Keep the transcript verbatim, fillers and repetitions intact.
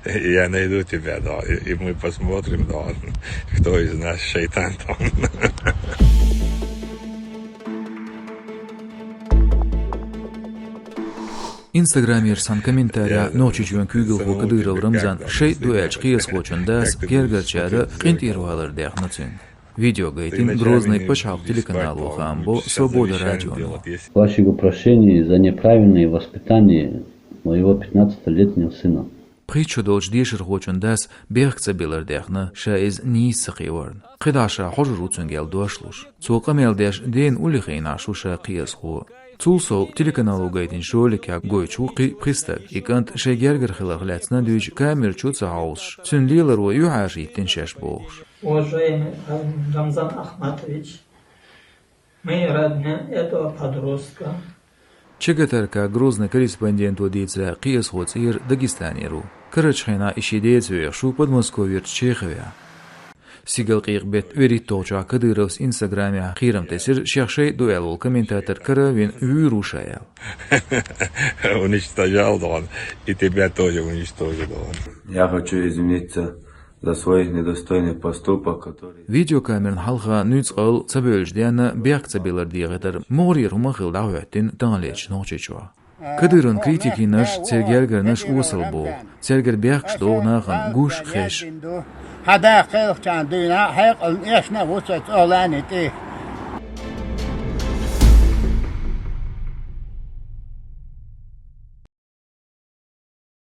Я найду тебя, да, и, и мы посмотрим, да, кто из нас шайтан там. Instagram-ера цхьан комментарехь Нохчийчоьнан куьйгалхо Кадыров Рамзана шайтӀа ду аьллачу кхиазхочун дас гергарчара къинтӀера валар даьхна цуьнга. Видео гайтина Грозный пачхьалкхан телеканало, хаам бо Свобода радионо. Ваши прошения за неправильное воспитание моего пятнадцатилетнего сына. Пхийтта шо долчу дешархочун дас бехк ца билар даьхна, ша иза нийса ца кхиорна. КхидӀа ша хьожур ву цуьнга аьлла дош луш. Цо къамел деш дена уллехь хиъна шу ша кхиазхо. Цул сов телеканало гайтинчу роликехь гойтуш ву кхин а пхи стаг. И кӀант шайн гергара хиларх лаьцна дуьйцу камера чу а ца хьовсуш, цуьнан леларо юьхьӀаьржа йиттина шаьш бохуш. Уважаемый Рамзан Ахматович, мы родня этого подростка. ЧГТРК Грозный корреспонденто дийцарехь, кхиазхо цӀера Дагестанера ву. Карарчу хенахь и шен деца вехаш ву Подмосковьерчу Чехавехь. Сигал къекъа беттан вуьрхӀитталгӀачохь Кадыровс Instagram-ехь кхерам тесира шех шайтӀа ду аьлла волу комментатор кара а вина вуьйр ву ша аьлла. Уничтожал, да он, и тебя тоже уничтожу, да он. Я хочу извиниться за свой недостойный поступок, который... Видеокамерна хьалха нуьцкъала ца бевллачу денна бехк ца билар дехийтар мугӀарера хӀума хилла дӀахӀоьттина таханлерчу Нохчийчохь. Кадыровн критикинарш, церан гергарнаш осал боху, цаьргара бехкаш догӀу нахана гуш а, хезаш а. Хьан да кхелхачарна дуьйна хьекъална эшна а ву со цӀолани тӀе.